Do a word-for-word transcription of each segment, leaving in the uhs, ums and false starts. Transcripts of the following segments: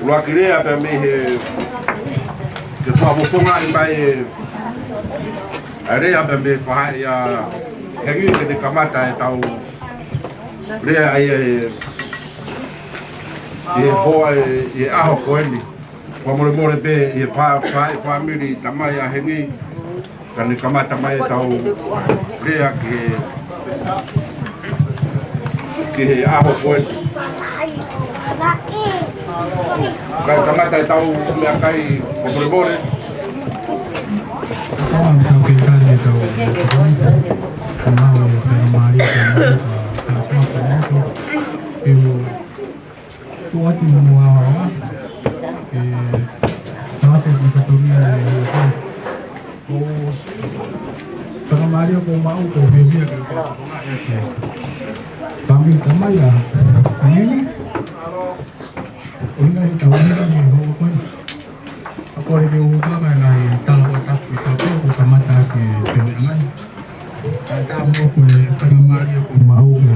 ʻUluaki lea pea mei he, ke fakafofongaʻi mai e, ʻa e lea pea mei he faʻē ʻa Hengi ke ne kamata ʻetau lea ʻi he, ʻi he hoa ʻi he ʻaho ko eni. Fakamolemole pē ʻi he fa-, fa-, fāmili tamai ʻa Hengi, ka ne kamata mai ʻetau lea ki he, ki he ʻaho ko eni. Kae kamata ʻetau meʻakai, fakamolemole. Tau, tau kei kani ʻetau, tau, tau, tau, Tuʻa atu mo Hawaha, ke tāke ki fatongia e ʻo, ʻo, fakamālō ko maʻu ko fiefia ke fakafofongaʻi ʻaki e fāmili tamai ʻa Hengi. ʻO ʻi ai ʻetau lea he houa ko eni. ʻA ko e kole ke u hūfanga he ngaahi tala fakatapu ʻi he tapu ko kamata ki he feohiʻanga ni. Kae ʻatā mo au ko e faingamālie kuo maʻu ke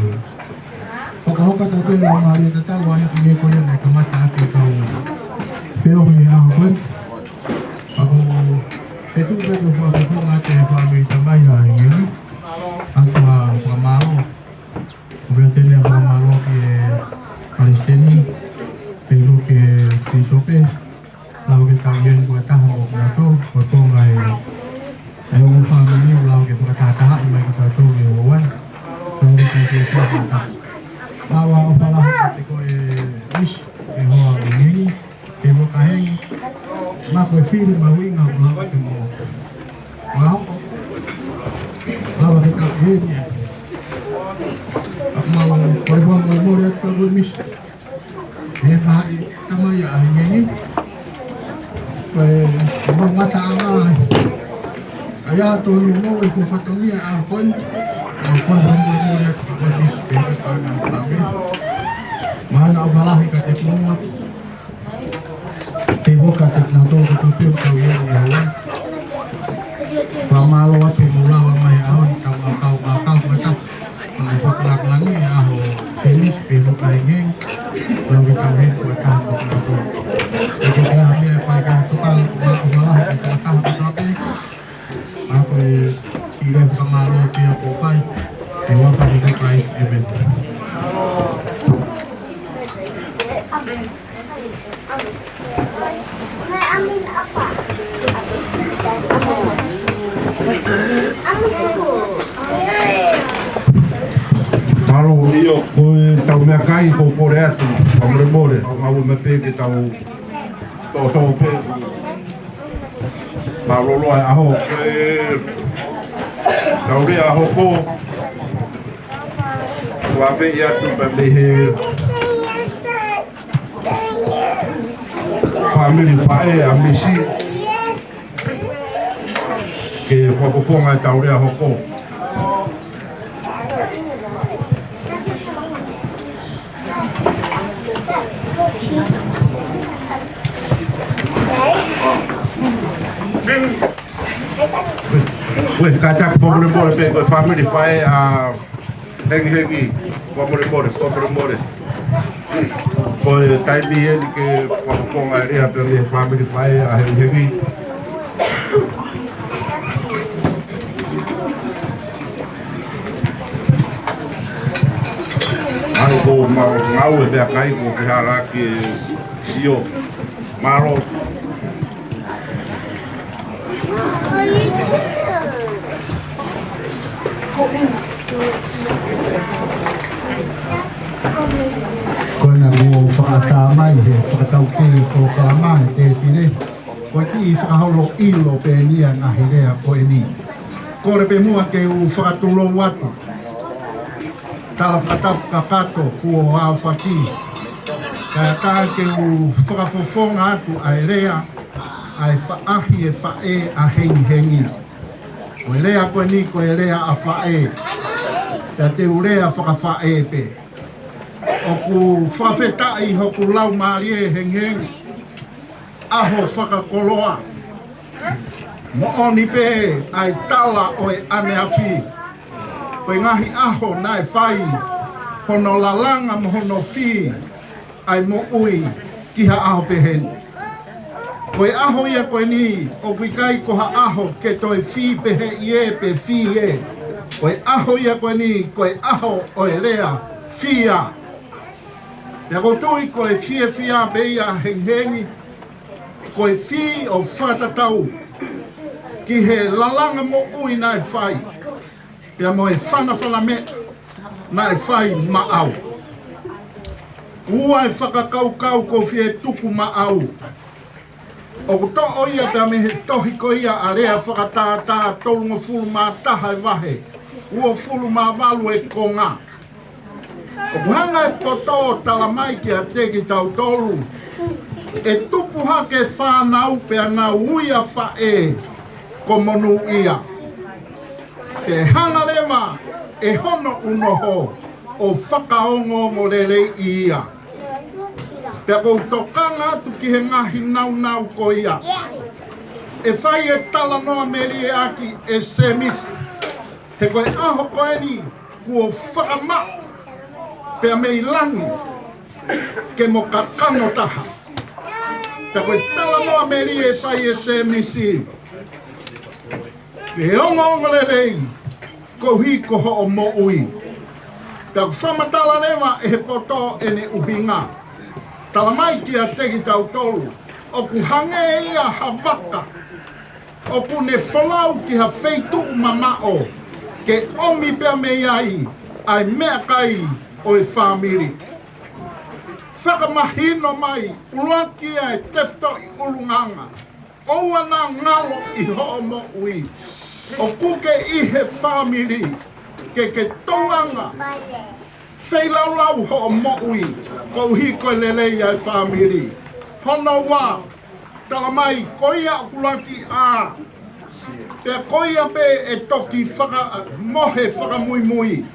hokohoko atu pē e laumālie tatau ʻa e ʻaho ko ia naʻe kamata ʻaki ʻetau feohi he ʻaho ko eni. Pea ko e tuʻu pē ke u fakafofonga atu e fāmili tamai ʻa Hengi. ʻOatu ʻa e fakamālō. ʻOku ou tui ʻoku ou fakamālō ki he palesiteni, pea mo e pīsope, lau ke tau ʻi heni fakataha mo kinautolu, ko e konga e, e ongo fāmili, lau ke fakatahatahaʻi mai kitautolu he houa ni, lau ke tau ʻi heni fakataha. Mau ʻofa lahi kiate koe Miss, he hoa ʻo Hengi, he hoa ʻa Hengi, naʻa ko e fili mahuʻinga ʻoku lava ke mo, lau, lava ke tau ʻi heni. ʻOku mau kole fakamolemole atu koe Miss. He faʻē tamai ʻa Hengi. Ko e mau ngataʻanga ai. ʻA ia tonu mo e ko fatongia ʻa koe. ʻOku mau kole fakamolemole atu koe Miss. He ko e faʻē tamai. Mahalo ʻofa lahi kiate kimoua. Pea mo kinautolu kotoa pē ʻoku tau ʻi heni he houa ni. Fakamālō atu mo lava mai ʻa e ʻaho ni tau mau kau mau kau fakataha. Mo fakalāngilangi e ʻaho Hengi, pea mo Hengi. Lau ke tau ʻi heni fakataha mo kinautolu. ʻE ke pehē ha meʻa ʻe fai ke tokanga mo ʻofa lahi ke fakataha kotoa pē. ʻA ko e ʻi he fakamālō pē ʻoku fai. ʻI he huafa ʻo Sīsū Kalaisi, ʻēmeni. Mālō, ʻio, ko ʻetau meʻakai ʻoku ou kole atu, fakamolemole, ʻoku mau ʻomai pē ke tau toʻotoʻo pē. Mālōlō e ʻaho, ko ʻetau lea hoko. Ua pē ʻi atu pē mei he fāmili faʻē ʻa Misi ke fakafofonga ʻetau lea hoko. Ue, kātaki fakamolemole pē ko e fāmili faʻē ʻa Hengihengi, fakamolemole, fakamolemole. Ko e taimi eni ke fakafofonga e lea pē mei he fāmili faʻē ʻa Hengihengi. ʻAlu ko mau ngāue meʻakai ko ke hala ke sio. Mālō. Ko ena kuo fakaʻatā mai he fakataukei polokalama he tēpile. Ko e kiʻi fakaholo ʻilo pē eni ʻa e ngaahi lea ko eni. Kole pē muʻa ke u fakatulou atu. Tala fakatapu kakato kuo aofaki. Kae ʻatā ke u fakafofonga atu ʻa e lea, ʻa e faʻahi e faʻē ʻa Hengihengi. Ko e lea ko eni ko e lea ʻa faʻē. Pea te u lea fakafaʻē pē. ʻOku fakafetaʻi hoku laumālie Hengihengi. ʻAho fakakoloa. Moʻoni pē ʻa e tala ʻo e ʻaneafi. Ko e ngaahi ʻaho naʻe fai hono lalanga mo hono fī. ʻa e moʻui ki ha ʻaho pehē ni. Ko e ʻaho ia ko eni, ʻoku ʻikai ko ha ʻaho ke toe fī pehē ʻi ē pe fī ē. Ko e ʻaho ia ko eni, ko e ʻaho ʻo e lea fia. Pea ʻoku ou tui ko e fiefia pē ia hengihengi, ko e fī ʻo fakatatau ki he lalanga moʻui naʻe fai, pea mo e fanafana meʻa naʻe fai maʻau. Ua e fakakaukau ʻoku ou fie tuku maʻau. ʻOku toʻo ia pea mei he tohi ko ia ʻa Lea Fakatātā tolungofulu mā taha e vahe uofulu mā valu e konga. ʻOku hanga e poto ʻo tala mai kiate kitautolu, ʻe tupu hake fānau pea nau ui ʻa faʻē ko Monūʻia. Pea hanga leva ʻe hono ʻunoho ʻo fakaongoongoleleiʻi ia. Pea ʻoku ou tokanga atu ki he ngaahi naunau ko ia ʻe fai e talanoa melie ʻaki ʻe Sēmisi. He ko e ʻaho ko eni kuo fakamaʻu pea mei langi ke mo kakano taha. Pea ko e talanoa melie ʻe fai ʻe Sēmisi, ʻe ongoongolelei koeʻuhi ko hoʻo moʻui. Pea ʻoku fakamatala leva ʻe he poto ʻene ʻuhinga. Tala mai kiate kitautolu, ʻoku hangē ia ha vaka ʻoku ne folau ki ha feituʻu mamaʻo ke ʻomi pea mei ai ʻa e meʻakai ʻo e fāmili. Fakamahino mai, ʻuluaki ʻa e tefitoʻi ʻulungaanga, ʻoua naʻa ngalo ʻi hoʻo moʻui. ʻOku ke ʻi he fāmili, ke ke tokanga feilaulau hoʻo moʻui koeʻuhi ko e lelei ʻa e fāmili. Hono ua, tala mai, ko ia ʻoku lakiʻā, pea ko ia pē ʻe toki faka-, mohe fakamuimui.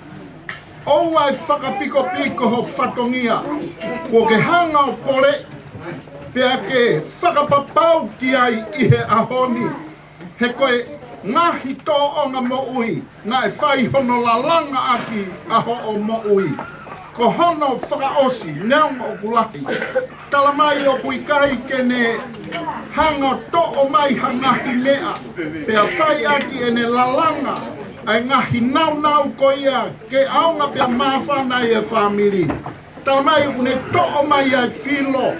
ʻOua ʻe fakapikopiko ho fatongia, kuo ke hanga ʻo pole, pea ke fakapapau ki ai ʻi he ʻaho ni. He ko e ngaahi tōʻonga moʻui naʻe fai hono lalanga ʻaki ʻa hoʻo moʻui, ko hono fakaʻosi neongo ʻoku lahi. Tala mai ʻoku ʻikai ke ne hanga ʻo toʻo mai ha ngaahi meʻa, pea fai ʻaki ʻene lalanga ʻa e ngaahi naunau ko ia ke ʻaonga pea māfana ʻi he fāmili. Tala mai ʻoku ne toʻo mai ʻa e filo,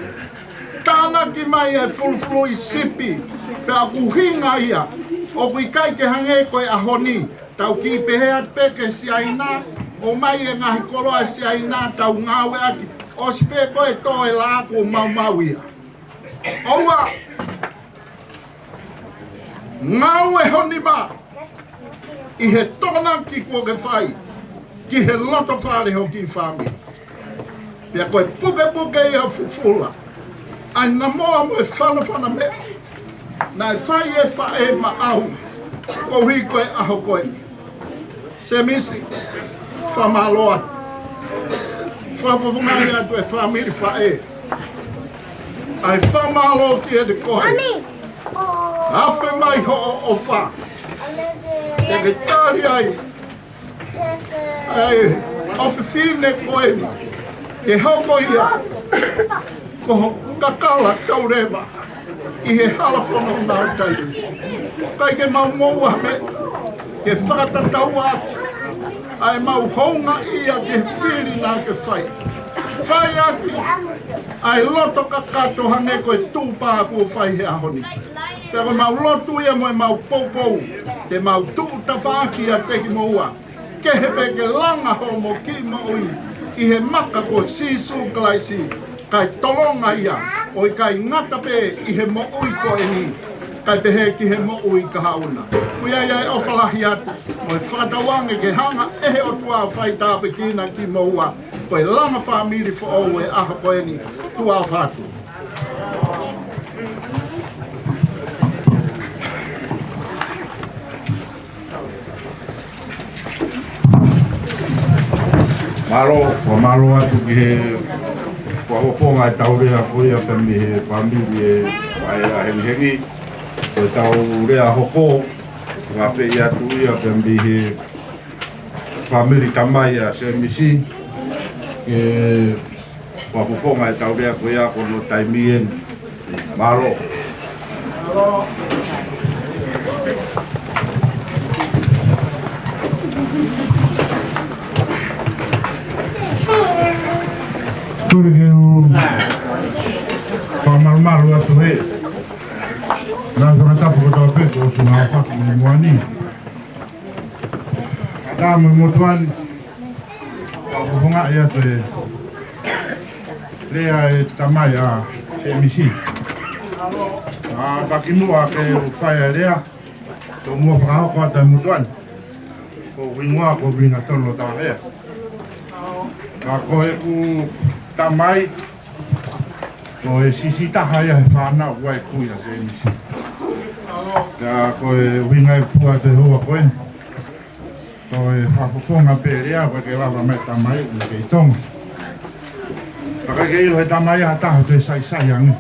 tānaki mai ʻa e fulufuluʻi sipi, pea ʻoku ʻuhinga ia, ʻoku ʻikai ke hangē ko e ʻaho ni, tau kiʻi pehē atu pē ki Siaina, ʻomai e ngaahi koloa ʻa Siaina, tau ngāueʻaki, ʻosi pē ko e tō e laʻā kuo maumau ia. ʻOua, ngāue ho nima ʻi he tokonaki kuo ke fai ki he loto fale ho kiʻi fāmili. Pea ko e pukepuke ia fufula ʻa e namoa mo e fanafana meʻa naʻe fai ʻe faʻē maʻau koeʻuhi ko e ʻaho ko eni. Sēmisi, fakamālō atu. Fakafofongaʻi atu e fāmili faʻē ʻa e fakamālō kiate koe. Afe mai hoʻo ʻofa, pea ke tali ai ʻa e ʻofefine ko eni ke hoko ia ko ho kakala kauleva ʻi he hala fononga ʻo taimi. ʻIkai ke mau moʻua ha meʻa ke fakatatau atu ʻa e mau houngaʻia ki he fili naʻa ke fai. Fai atu ʻa e loto kakato hangē ko e tuʻu pā kuo fai he ʻaho ni. Pea ko e mau lotu ia mo e mau poupou, te mau tuʻu tafaʻaki ʻiate kimoua. Kehe pē ke langa hoʻomo kiʻi moʻui ʻi he maka ko Sīsū Kalaisi, kae tolonga ia, ʻo ʻikai ngata pē ʻi he moʻui ko eni, kae pehē ki he moʻui kahaʻu na. Ko ia ia e ʻofa lahi atu, mo e fakatauange ke hanga ʻe he ʻOtua ʻo fai tāpuekina kimoua, ko e langa fāmili foʻou e ʻaho ko eni, tuʻa ʻofa atu. Mālō, fakamālō atu ki he fakafofonga e tau lea ko ia pea mei he fāmili ʻa e, ʻa e, ʻa e hengihengi. Ko e tau lea hoko, ngāue atu ia pea mei he fāmili tamai ʻa Sēmisi. Ke Fakafofonga ʻetau lea ko ia ko hono taimi eni. Mālō. Kole ke u fakamalumalu atu he ngaahi fakatapu kotoa pē kuo ʻosi ngāueʻaki mei muʻa ni. Ka mo motuani, fakafofongaʻi atu e lea e tamai ʻa Sēmisi. ʻA, pea kimuʻa ke u fai e lea, tomuʻa fakahoko atu e motuani. Ko e hingoa ko Vingatonu Taʻahea. Ka ko ʻeku tamai, ko e siʻisiʻi taha ia he fānau ʻa e kui ʻa Sēmisi. Ka ko e ʻuhinga ʻeku puʻaki atu e houa ko eni, ko e fakafofonga pē lea, ʻoku ʻikai ke lava mai tamai ʻoku kei Tonga. Ka ʻikai ke ʻilo he tamai ha taha ʻoku toe saisai ange.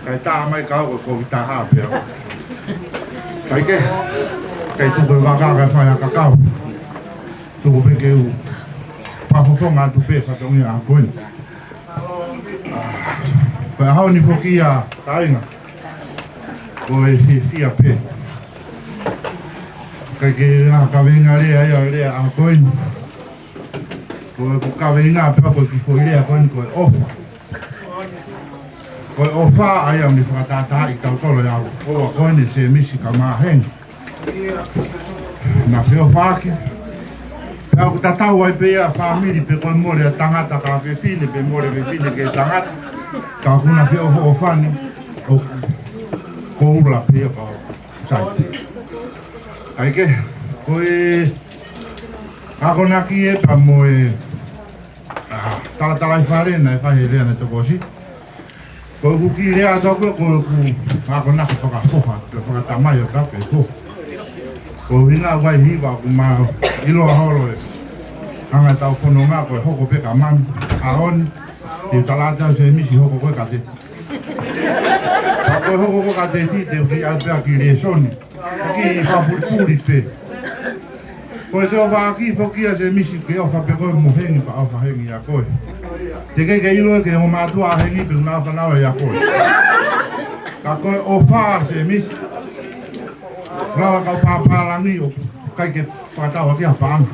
Kae tā mai kau ko e kovi taha pē au. Kae kehe, kae tuku e vaka kae fai ha kakau. Tuku pē ke u fakafofonga atu pē fatongia ʻa ko eni. Ko e ʻaho ni foki ia kāinga, ko e fiefia pē. ʻIkai ke ʻi ai ha kaveinga lea ia ʻo lea ʻa ko eni. Ko ʻeku kaveinga pē ko e kiʻi foʻi lea ko eni ko e ʻofa. Ko e ʻofa ʻa ia ʻoku ne fakatātaaʻi kitautolu ʻi he houa ko eni, Sēmisi Kamāhengi. Naʻa feʻofaʻaki. Pea ʻoku tatau ai pē ia fāmili pe ko e mole ʻa tangata ki he fefine pe mole fefine ki he tangata. Ka ʻoku na feʻofoʻofani ʻoku koula pē ia pau. Sai. Kae kehe, ko e akonaki ē pea mo e, ʻa, talatalaifale naʻe fai he lea naʻe toki ʻosi. Ko ʻeku kiʻi lea atu ko ē, ko ʻeku akonaki fakafoha, pe fakatamai ʻo ka pe foha. Ko e ʻuhinga ʻoku ʻi ai e hiva ʻoku ma ʻiloa holo e anga ʻetau fononga ko e hoko pē ka manu, ʻaho ni, ke tala atu Sēmisi hoko ko ē ka teti. Ka ko e hoko ko ē ka teti, te u kiʻi ʻai pē ha kiʻi lēsoni. Kiʻi fakapulipuli pē. Ko e toe ʻofaʻaki foki ia Sēmisi ke ʻofa pē koe mo Hengi pea ʻofa Hengi ia koe. Teʻeki ke ʻilo ʻe he ongo mātuʻa ʻa Hengi pe ʻoku na ʻofa naua ia koe. Ka ko e ʻofa Sēmisi. Lava kau pāpālangi ʻoku ʻikai ke fakatau ʻaki ha paʻanga.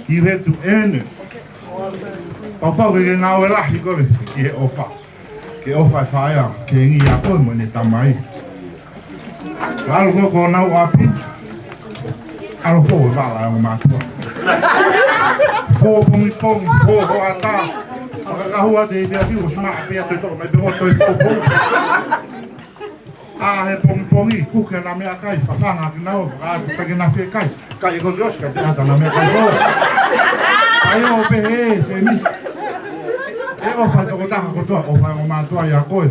You have to earn it. Pau pau ke ke ngāue lahi koe ki he ʻofa. Ke ʻofa e faʻē ʻa Hengi ia koe mo ʻene tamai. ʻAlu ko ē ki honau ʻapi. ʻAlu fō e vala ʻa e ongo mātuʻa. Fō pongipongi, fō hoʻatā. Fakakahua te i pea ki ʻosi maʻa pea toe toʻo mai pē ko e toe fō pongi. ʻA he pongipongi, kuki ʻa e meʻakai, fafanga kinaua, ʻa ʻikai ke na fie kai. Kai ko Josh, kai te ata na meʻakai ko. Kai ʻo pehē, Sēmisi. ʻE ʻofa e tokotaha kotoa, ʻofa e ongo mātuʻa ia koe.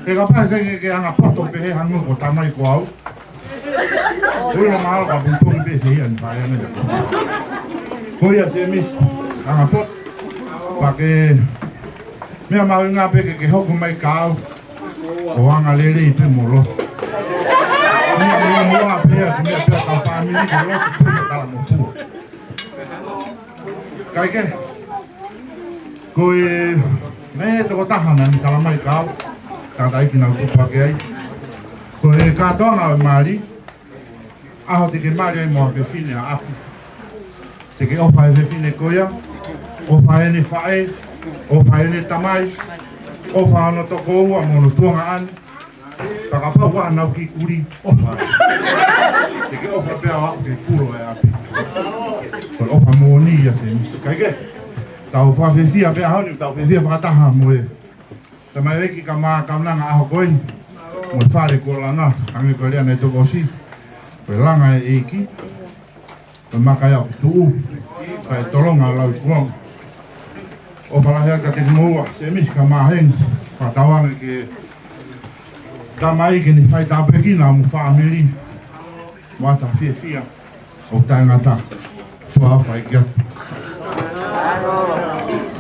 He kapau ʻe ʻikai ke ke anga poto pehē hangē ko e tamai ko au. Ui la mahalo ka pongipongi pē se ia ni pae ane. Ko ia Sēmisi, anga poto. Pea ke meʻa mahuʻinga pē ke ke hoko mai kia au. ʻO anga lelei pē mo lotu. Meʻa mo moa pē ia, meʻa pē ia kau fāmili ke lotu pē mo tala mo pua. Kae kehe, ko e, naʻe tokotaha naʻa ne tala mai kia au, tangataʻeiki naʻa ku tupu hake ai. Ko e kātoanga ʻo e mali, ʻaho te ke mali ai mo ha fefine ʻaʻaku. Te ke ʻofa he fefine ko ia, ʻofa heʻene faʻē, ʻofa heʻene tamai, ʻofa hono tokoua mo hono tuongaʻane. Pea kapau ʻoku ʻi ai haʻanau kiʻi kulī, ʻofa. Te ke ʻofa pē ʻo aʻu ki he kulo e ʻapi. Ko e ʻofa moʻoni ia Sēmisi. Kae kehe, tau fakafiefia pē ʻaho ni, tau fiefia fakataha mo e tamaioʻeiki kae ʻumaʻā e kaunanga ʻaho ko eni. Mo e fale kuo langa, hangē ko e lea naʻe toki ʻosi. Ko e langa e ʻEiki. Ko e maka ia ʻoku tuʻu, pea ʻe tolonga ʻa e lauikuonga. ʻOfa lahi atu kiate kimoua, Sēmisi Kamāhengi, fakatauange ki he tamai ke ne fai tāpuekina mo e fāmili, mo ʻata fiefia, ʻo taʻengata, tuʻa ʻofa ʻeiki atu.